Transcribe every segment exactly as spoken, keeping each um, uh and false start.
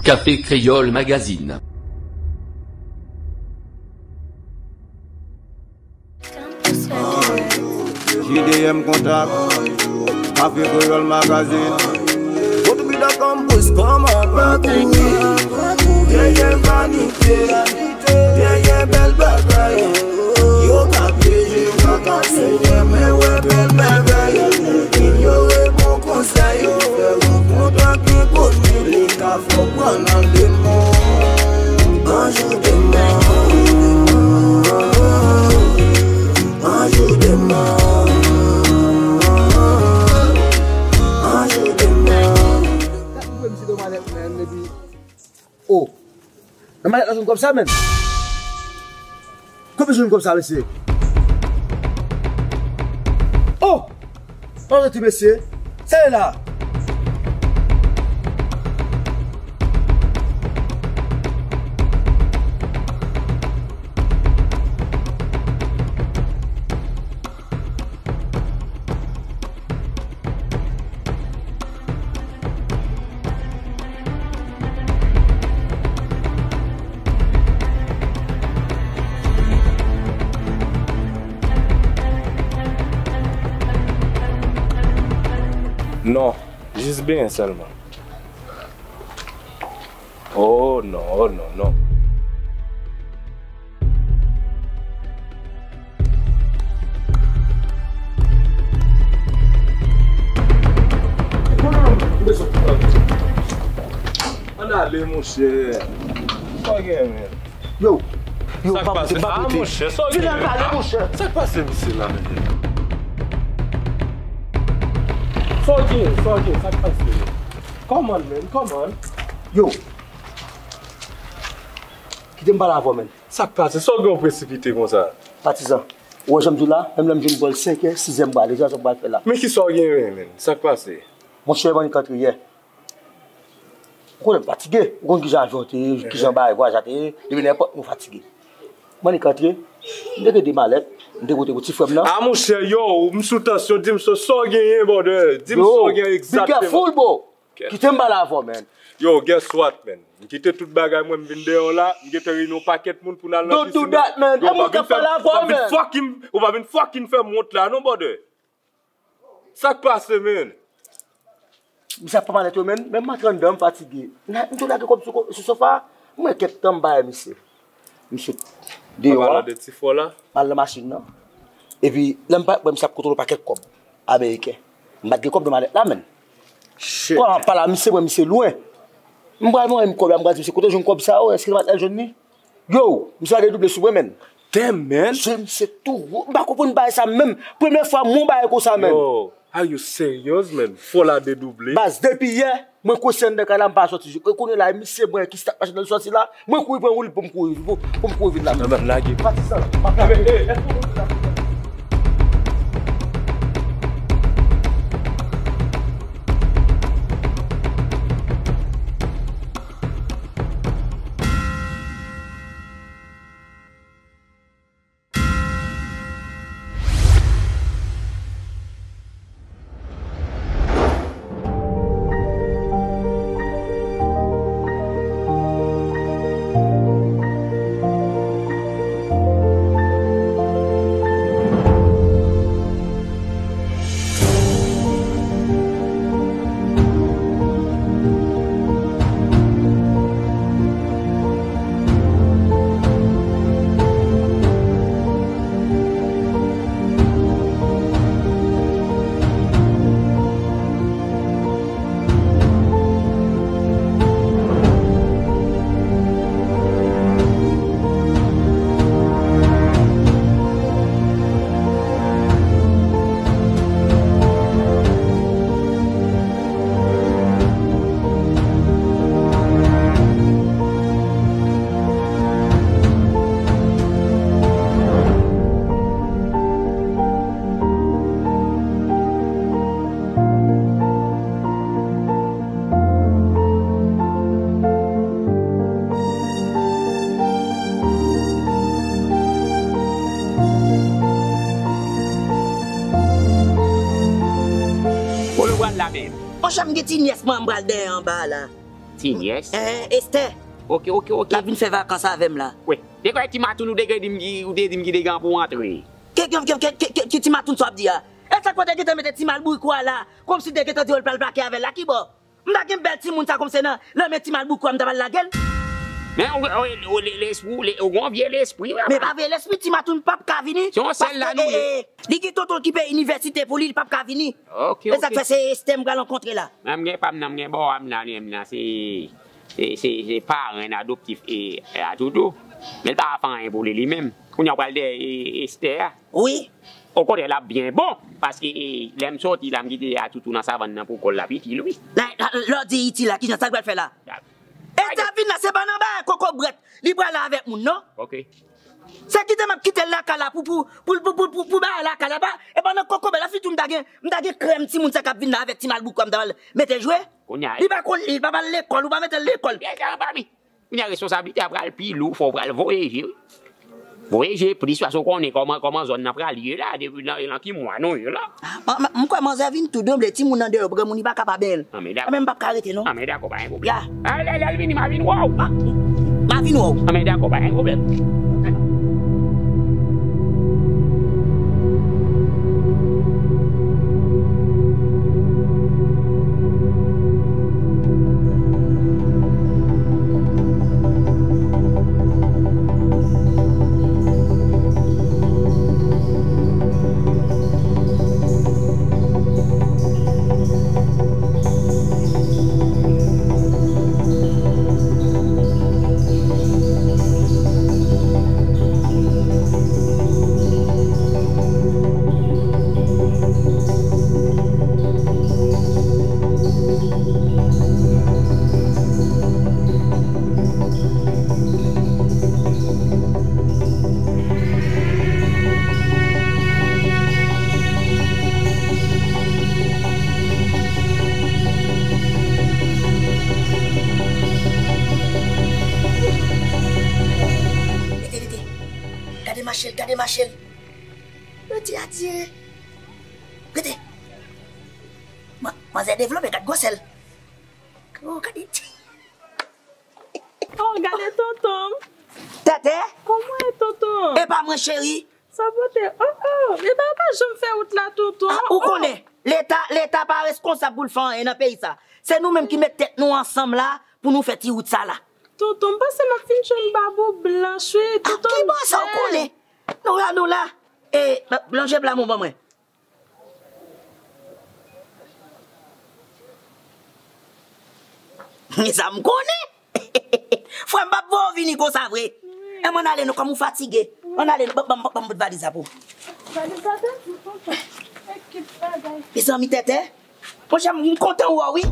Café Créole Magazine. J D M kontak, Café Créole Magazine. Retrouve dans Campus comme un parti. Derrière vanité, derrière belle bagaille. Yo ka pyeje, yo ka senyen, men wè bèl mèvèy. Inyore bon konsèy, fè rankontre ak enkoni, li ka fè w pran nan demon. Anjou demon, anjou demon, anjou demon. Sa ki pou misye nan malèt, menn, epi Oh. Nan malèt la jwenn kòb sa, menn. Kote jwenn kòb sa, mesye? Oh! Ann soti, mesye. Sa ye la? Non, jis benyen sèlman. Oh non, oh non, non. Ann ale, monchè. Sa w gen, men? Yo, yo, sa k pase? Ah, monchè, sa w gen? Vin ann pale, monchè. Sa k pase, mesye la, men? Sa w gen, sa w gen, sa k pase? Kòman, men? Kòman? Yo. Kite m pale avè w, menn. Sa k pase? Sa w gen w presipite konsa? Patizan, ou wè jan m di w la, menm lè m jwenn bòl senkè, sizè m prale, sa m pral fè la. Men kisa w genyen, menn? Sa k pase? Monchè, m annik antre yè. Ou konnen m fatige, ou konn kijan avyon te ye, kijan bagay vwayaj la te ye, depi nan èpòt nou fatige. M annik antre, m te gen de malèt, m te pote pou ti frè m nan. Ah, monchè, yo, m sou tansyon, di m sa, sa w genyen, brother, di m sa w genyen egzakteman. Be careful, bro. Kite m pale avè w, man. Yo, guess what, man? M kite tout bagay mwen, m vin deyò la, m gentan reyini yon pakèt moun pou n al nan pisin nan. Don't do that, man. Yo, ou pa vin fè m, ou pa vin fucking, ou pa vin fucking fè m wont la, non, brother. Sa k pase, man? Misye ap pran malèt yo, man. Men m antre anndan, m fatige. M tou lage kò m sou, sou sofa, m wè kèk tan m pa wè misye. Misye deyò a. An palan de ti frè w la? M al nan machin nan. Epi, lè m parèt, m wè misye ap kontwole yon pakèt kòb ameriken. M pa t gen kòb nan malèt la, menn. Shit. Kòman m ap pale a misye, m wè misye lwen. M pral mande kòb la, m pral di misye, kote w jwenn kòb sa yo? Èske m pa t al jwenn li? Yo, misye pa dedouble sou mwen, menn. Damn, man. Je misye tou wo. M pa konprann bagay sa menm. Premye fwa m wè yon bagay konsa, menn. Yo, are you serious, man? Fò l a dedouble. Baz, depi yè, mwen kòse anndan kay la, m pa sòti. E kounye la, e misye mwen ki start machin nan sòti la, mwen kouri pran woulib pou m kouri, pou, pou m kouri vin la. Nan bann lage. Pati sa, m ap lage. Èske w konn sa? Kote w pral la menm? Monchè, m gen ti nyès mwen, m pral dèyè anba la. Ti nyès? Eh, Esther. Ok, ok, ok. L ap vin fè vakans avè m la. Wi. Dekwè ti matoun ou te gen di m ki, ou te di m ki te gen pou antre? Ki, ki, ki ti matoun sa w ap di a? E sa k fè w te gentan mete ti malbouk ou a la? Kòmsi w te gentan di w l pral plake avè l la, ki bò? M ta gen bèl timoun sa kòmsi nan, nan men ti malbouk ou a m ta pral lage l. Men ou, ou, ou, le- lespri, ou, le- ou gon vye lespri, wi. Men pa vye lespri, ti matoun p ap ka vini. Se yon sèl la nou ye. Li gen tonton l ki peye inivèsite pou li, li p ap ka vini. Ok, ok. E sa k fè se Esther m pral rankontre la. Men m gen pa m nan, m gen bò a m nan, li menm nan, se, se, se, se parenn adoptif e, e a Toutou. Men l pa fè anyen pou li, li menm. Kounye a w pral dèyè e, Esther a. Wi. Okontrè, l ap byen bon, paske, e, lè m soti la, m kite a Toutou nan savann nan pou kò l la itil, wi. La, la, lè w di itil la, kijan sa l pral fè la? Esther ap vin la, se pa nan bagay kokobrèt li pral la avèk moun, non. Ok. Se kite m ap kite l lakay la pou, pou, pou bagay lakay la, pa, e pa nan kokobrèt la, sitou m ta gen, m ta gen krèm timoun sa k ap vin la avèk ti malbouk ou a m ta pral mete jwe. Kounye a, li pa konn li, li pa pral lekòl, ou pa mete l lekòl. Byen, sa anba mi. Kounye a responsablite a pral pi lou, fò w pral voyeje, wi. Voyeje plis, paske w konnen kòman, kòman zòn nan pral ye la, depi nan, nan ki mwa nou ye la. Ah, m, m, m kwè manzè vin tou, donble timoun nan deyò, granmoun li pa ka pa benyen l. Ah, men dakò. Anben m p ap ka rete, non. Ah, men dakò, pa gen pwoblèm. Ya. Ah, lè, lè l vini, m a vin wè w. Ah, m a vin wè w. Ah, men dakò, pa gen pwoblèm. Rete, rete. Gade mache l, gade mache l. Rete, adye. Rete. Ma- manzè devlope, gad gwosè l. Oh, gade. Oh, gade tonton m. Tètè? Kòman w ye, tonton? E pa mwen, cheri. Sa pote? Oh, oh, e pa, pa janm fè wout la, tonton. Ah, ou konnen, Leta, Leta pa reskonsab pou l fè anyen nan peyi sa. Se nou menm ki met tèt nou ansanm la pou nou fè ti wout sa la. Tonton, m panse m ap fin jwenn bab ou blanch, wi. Ah, tonton, ki bò sa ou konnen? Nou la, nou la. E, lonje pla m ban mwen. E sa m konnen. Frè m p ap voye w vini konsa vre. Wi. E m ann ale non, kòm ou fatige. Ann ale non, ban m, ban m, ban m bout valiz la pou ou. Valiz la te di tonton. Ekip bagay. Mezanmi, Tètè. Monchè, m kontan wè w, wi.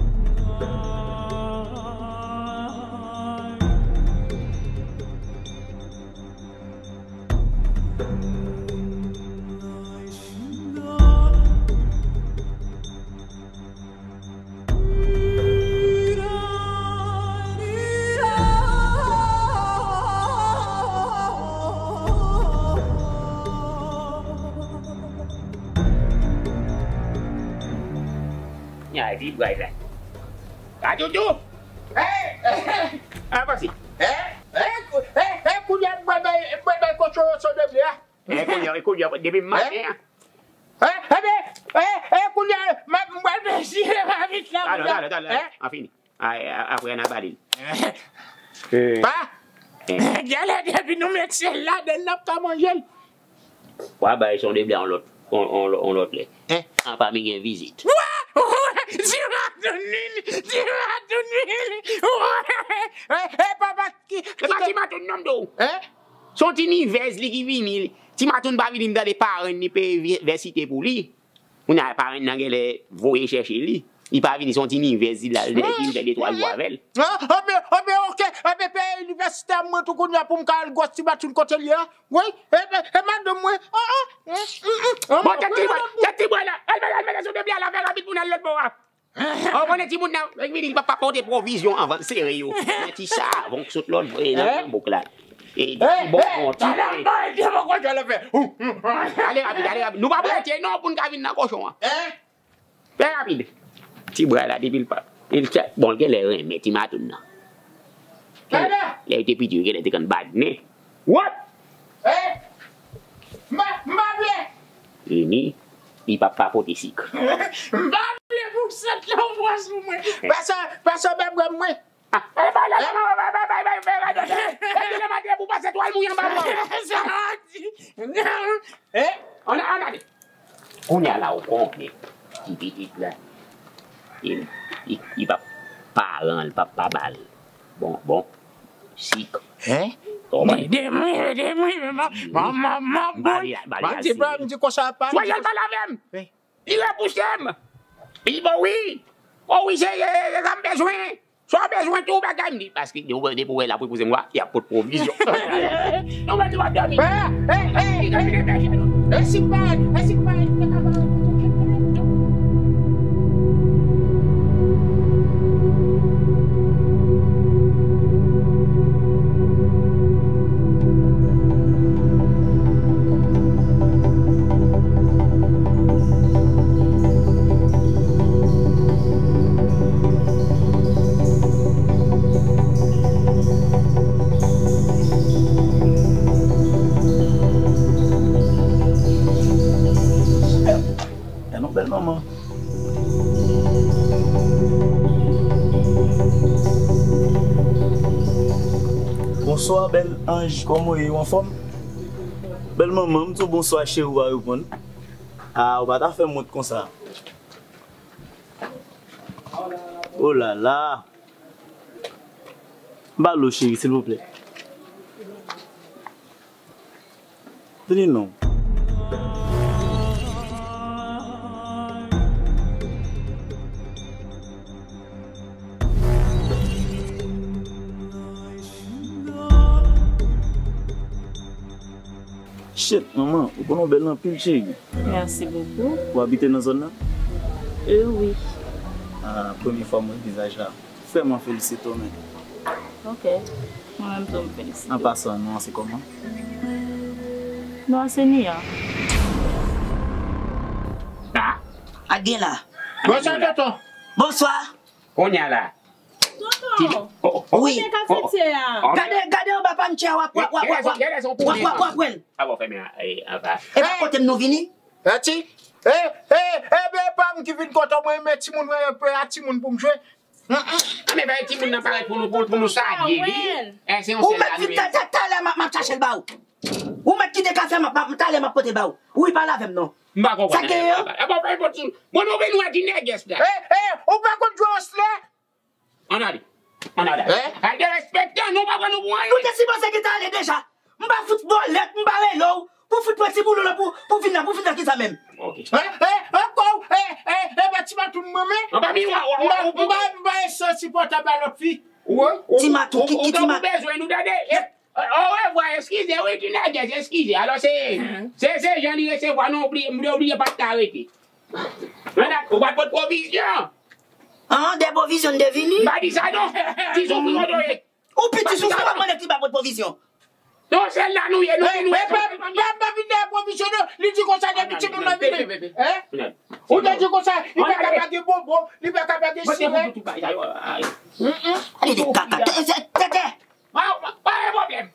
Nya di bway la. Ka Doudou. Hey! Avanse. Hey! Hey! Hey! Hey! Kounye a m bwè bay, m bwè bay kochon yo so de ble a. Hey, kounye a, kounye a, depi maten an. Hey! Hey! Hey! Hey! Kounye a m ap, m pral bezire avèk la. Talè, talè, talè. An fini. A, a, apre n a bale l. Pa! Genlè depi nou met sèl ladann n ap ka manje l. W a bay son de blan yon lòt, yon, yon, yon lòt lè. An pami gen vizit. Wè! Wè! Ti matoun li, ti matoun li. Wè! E, e, papa, ki, ki... Se pa ti matoun non m di w. Se yon ti nivèz li ki vini. Ti matoun pa vini m tande parenn li peye vèsite pou li. Kounye a parenn nan genlè voye chèche li. Li pa vini, se yon ti nivèz li la, li vin fè de twa jou avè l. Anben, anben, oke, anben, peye inivèsite a mwen tou kounye a pou m ka al gwòs ti matoun kote l ye a. Wi, e, e, e madanm mwen. Bon, tèt ti bway, tèt ti bway la. Al mete, al mete sou de blan la, fè rapid pou n al lòt bò a. Ou konnen timoun nan, li vini, li pa, pa pote pwovizyon anvan l sere yo. Yon ti savon k sot lòt bò nan bouk la. E ti bonbon, ti pen. Ale rapid, ale rapid. Nou pa prete non pou n ka vin nan kochon an. Fè rapid. Ti bway la, depi l pa, Li te, bon, l genlè renmen ti matoun nan. Dada! Lè yo te piti, yo genlè te konn badnen. What? Eh! M pa, m pa vle! Vini, li p ap pa pote sik. M pa vle pou sèt lan pran sou mwen. Pase, pase bèbwè mwen. Ah, eh, bay la, bay, bay, bay, bay, bay, bay, bay, bay, bay, bay, bay, pou pase twal mouye anba bra. Sa di. Eh, ann, ann ale. Kounye a la, ou konnen, ti pitit la, li, li, li p ap, paran l p ap pa ba l bonbon, sik. Hein? Ede mwen, ede mwen, men m ap, m ap, m ap, m ap, m ap, m ap di konsa pa. Soyez pa la menm. Li repouse m. Li di, bon, wi. O wi, se, se, se sa m bezwen. Sa w bezwen tou bagay m di. Paske depi w wè l ap repouse m, w a, y ap pot pwovizyon. Nou mèt w ap dòmi. Eh, eh, eh, eh. E si m pa, e si m pa, Gade yon bèl manman. Bonswa, bèl anj, kòman w ye? Ou anfòm? Bèl manman, m di w bonswa, cheri, ou pa reponn. Ah, ou pa ta fè m wont konsa. Oh la la. Ba lo, cheri, silvouplè. Vini non. Shit, manman, ou konnen w bèl anpil, cheri. Merci beaucoup. Ou abite nan zòn nan? Euh, wi. Ah, premye fwa m wè vizaj la. Vrèman felisite w, men. Ok. Mwen menm tou, m felisite w. An pasan, non an se kòman? Non an se Nia. Ah. Ak gen la. Bonswa, tonton. Bonswa. Kounye a la. Tonton. Wi. Kote kafetye a? Gade, gade anba pantye a, w ap, w ap, w ap, w ap, w ap, w ap, w ap wè l. Aba w fèmen anba. E pa kote m nou vini? Eti? E, e, e, ben, e pa m ki vin kote w, mwen renmen timoun, mwen renmen a timoun pou m jwe. Anben, bay timoun nan parèt pou nou, pou, pou nou salye li. E, se yon sèl la nou ye. Ou mèt vin talè, m ap, m ap chache l ba ou. Ou mèt kite kafe a, m ap, m ap, talè m ap pote ba ou. Wi, pale avè m non. M pa konprann anyen. Sa gen yo? E, bon, fè yon ti, mwen nou vin wè ti nègès la. E, e, ou pa konn jwe osle? Ann ale. Ann ale. Al derespekte nou, pa pran nou pou anyen. Nou te sipoze gentan ale deja. M pa fout bòlèt, m pa rele w pou fout pran ti boulon nan pou, pou vin la, pou vin fè kisa menm? Ok. E, e, ankò, e, e, e, pa ti matou m renmen. An pa mi wa, wa, wa, m pa, m pa, m pa esipòtab a lòt fi. Ti matou, ki, ki ti matou? Ou bezwen nou tande. E, orevwa, eskize, wi, ti nègès, eskize. Alò, se, se, se jan li resevwa nou, oubli-, m te oblije pa t ka rete. Mennaj, ou pa t pot pwovizyon. An, de pwovizyon de vini? M pa di sa non. Ti soufri kote w ye. Ou piti soufri, w ap mande ki pa pot pwovizyon. Non, sèl la nou ye, nou, nou. E, pa, pa, pa vin dèyè pwovizyon non. Li di konsa depi timoun nan vini. Hein? Ou te di konsa, li pa ka pa gen bonbon, li pa ka pa gen siret. Mm, mm. Ale de kaka. Tè, tè, tè, tè. Pa, pa, pa gen pwoblèm.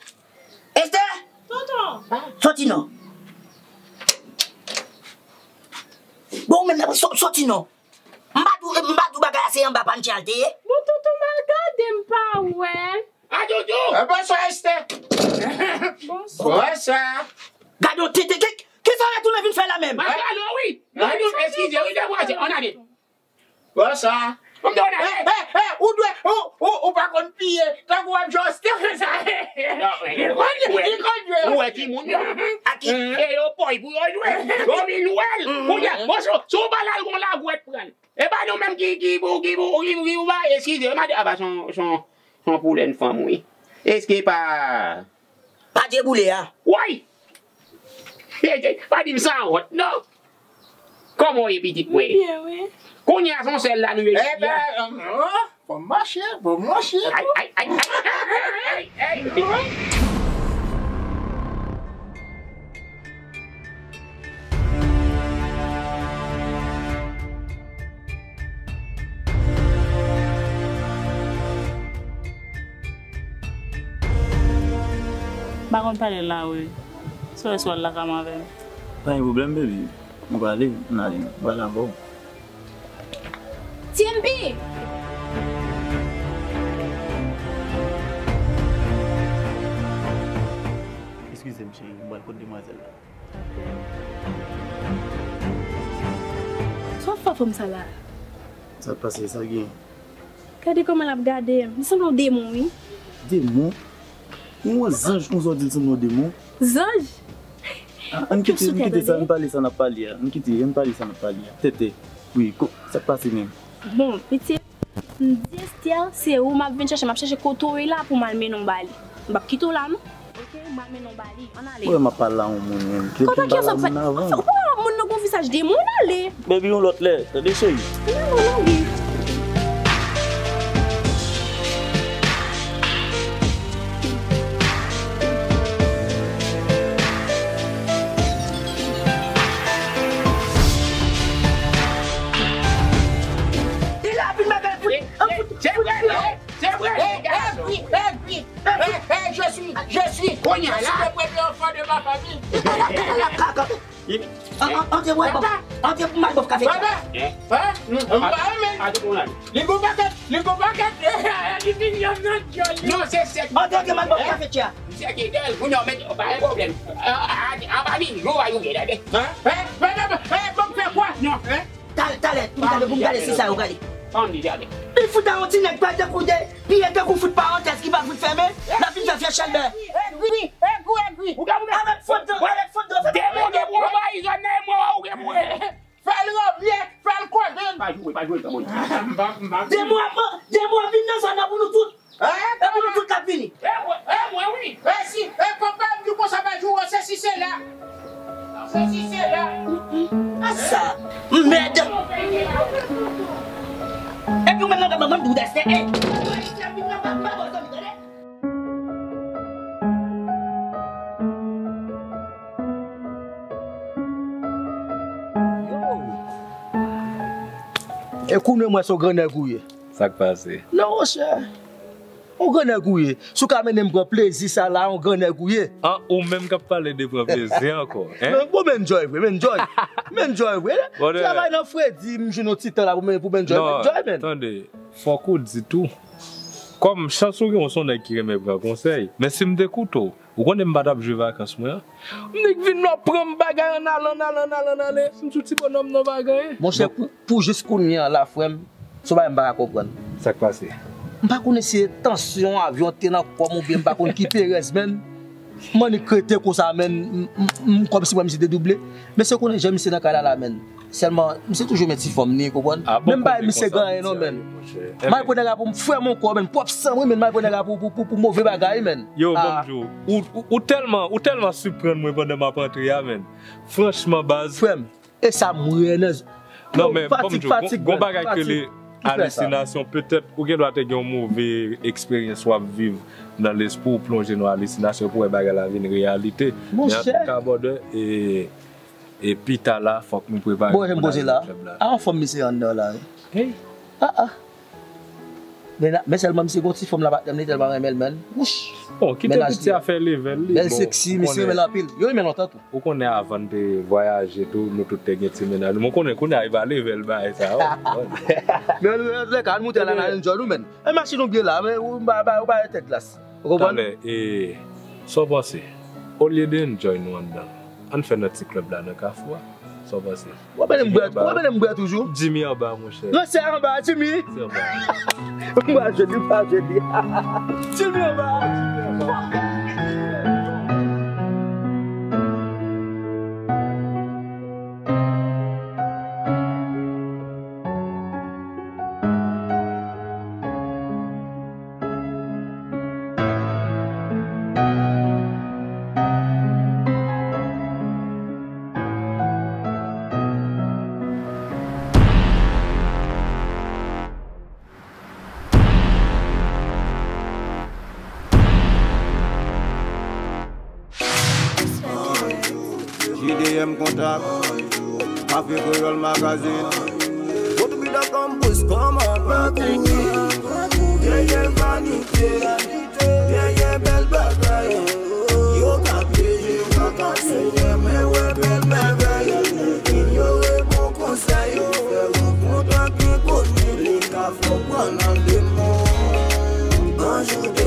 Esther! Tonton! Soti non. Bon, ou menm, sò-, sòti non. M pa di w, m pa di w bagay la se anba pantye a l te ye? Bon, tonton, m al gade, m pa wè. A, Jojo! E, bonswa, Esther. Bonswa. Bonswa. Gade yon tete, ki, ki sa w retounen vin fè la menm? M al gade w, wi. M al gade w, eskize, wi, demwazèl. Ann ale. Bonswa. Ou dwe, ou, ou, ou pa konn piye. Tankou w ap jwe osle sa. Li konn jwe. Ou wè timoun yo. Aki. E yo pòy pou yo jwe. Yo vin wè l. Kounye a, bon, si, si w pa la, l gon lagwèt pran l. E pa nou menm ki, ki pou, ki pou, ki pou, ki pou ba, eskize, mande, a pa son, son, son poulèn fanm, wi. Èske pa Pa djeboule a. Woy! Pa di m sanwont, non. Kòman w ye, pitit mwen? Byen, wi. Kounye a, se yon sèl la nou ye. Ebyen, fò m mache, fò m mache. Ay, ay, ay, ay, ay, ay, ay. M pa konn pale l nan lari. Sou wè si w al lakay mwen avè m. Pa gen pwoblèm, baby. Mwen prale, m ale. Mwen prale avè w. T M P! Eskize m, cheri, m pral kot demwazèl la. Sa w ap fè fanm sa la? Sa k pase, sa gen? Gade kòman l ap gade m. Li sanble yon demon, wi. Demon? Ou wè zanj konsa w di l sanble yon demon? Zanj? Ah, ann kite, ann kite sa, ann pale sa n ap pale a. Ann kite, ann pale sa n ap pale a. Tètè. Wi, ko-, sa k pase menm? Bon, pitit, m di Esther, se ou m ap vin chèche, m ap chèche kote w ye la pou m al mennen w ba li. M p ap kite w la, non. Oke, m al mennen w ba li. Ann ale. Ou wè m ap pale a yon moun menm. Kontan ki sa w fè? Ou pa wè moun nan gon visaj demon, ann ale. Baby, yon lòt lè, tande cheri. Ann ale, ann ale. Li la vin bagay fout, an fout, fout, fout. Se vre, non? Se vre, gason. Egri, egri. Eh, eh, je suis, je suis, je suis le premier enfant de ma famille. An, an, antre wè, antre pou m al ba w kafe. Papa, hein? M pa renmen. Li gon pakèt, li gon pakèt. Li vin yon nan djòl li. Non, se sèk. Antre, antre, m al ba w kafe, tchè. Misye ki dèl, moun yo met, pa gen pwoblèm. A, a, a, pa vini, nou va youre, tande. Hein? Hein? Hein? Hein? Bon, fè kwa? Non, hein? Talè, talè, pou m gade, pou m gade si sa yo gade. Li fout a yon ti nèg pa tankou de, piye tankou fout parantèz ki pa fout fèmen, l ap vin fè vyè chèlbè. Egri, egri, egri. Avèk fout, avèk fout, avèk fout. Demon gen pwofayizon nan mwen, ou gen mwen. Fè l ranbye, fè l koze. Pa jwe, pa jwe, granmoun. Demon ap, demon ap vin nan zòn nan pou nou tout. E pou nou tout k ap vini. E mwen, e mwen, wi. E si, e konpa m di konsa pa joure, se si se la. Se si se la. A sa, mèd. Epi ou menm nan gòm nan, mwen m di w dèsè. Ey, ou ayisyen ap vin nan pa, pa bon zanmi, tande. Yo. E kounye mwen se yon grannèg ou ye. Sa k pase? Non, monchè. On grannèg ou ye. Si w ka mennen m pran plezi sa la, on grannèg ou ye. An, ou menm k ap pale de pran plezi ankò, hein? Men, bon, m enjoy vre, m enjoy. M enjoy vre. Travay nan fredi, m jwenn yon ti tan la pou m, pou m enjoy, m enjoy, men. Non, tande, fòk ou di tou. Kòm chans ou gen, ou se yon nèg ki renmen pran konsèy. Men si m te koute w, ou konnen m pa t ap jwe vakans mwen an. M nik vin nan pran m bagay ann ale, ann ale, ann ale, ann ale. M sou ti bonòm nan pa gen anyen. Monchè, pou, pou jis kounye a la, frè m, se yon bagay m pa ka konprann. Sa k pase? M pa konnen si se tansyon avyon te nan kò m oubyen m pa konn ki perèz, men m annik rete konsa, men m, m, m, kòmsi mwen misye te double. Men se konnen jan misye nan kay la la, men. Sèlman, misye toujou men ti fanm ni, konprann? Men m pa misye gen anyen non, men. M al pran nèg la pou m frè m ankò, men pwòp san mwen, men m al pran nèg la pou, pou, pou, pou move bagay, men. Yo, ban m di w, ou, ou, ou tèlman, ou tèlman siprann mwen pandan m ap antre a, men. Franchman, baz. Frè m, e sa m wè nan... Non, men, ban m di w, gon, gon bagay ki rele alisinasyon, petèt, ou gen dwa te gen yon move eksperyans w ap viv nan lespri w, plonje nan alisinasyon pou wè bagay la vin reyalite. Men an tou ka, brother, e E pita la, fòk nou prepare pou n al nan klèb la. A, anfòm misye anndan la, wi. Hey. Ah, ah. Men, men sèlman misye gon ti fanm la patnè m, li tèlman renmen l, men. Wouch. Bon, kite piti a fè level li. Bèl, seksi, misye renmen l anpil. Yo renmen l lontan tou. Ou konnen avan n te vwayaje tou, nou tout te gen ti mennaj. Men ou konnen kounye a e pa level bagay sa yo. Men, nan tout lè ka, ann moute la, n al enjoy nou, men. E machin ou gen la, men ou pa, ou pa tèt glas. Ou konprann? Talè, e, sa w panse? Olye de enjoy nou anndan, ann fè nan ti klèb la nan Kafou a. Sa w panse? W ap mennen m bwè, w ap mennen m bwè toujou. Jimmy anba, monchè. Non, se anba, Jimmy. Se anba. M pa jwenn li, m pa jwenn li. Jimmy anba, Jimmy anba. J D M kontak, Kafe Kreyòl Magazine. Go to be the campus, come on, Martinique. Yeah, yeah, vanité. Yeah, yeah, bèl bagay. Yo, Li konnen li ka fè w pran nan demon. Bonjou,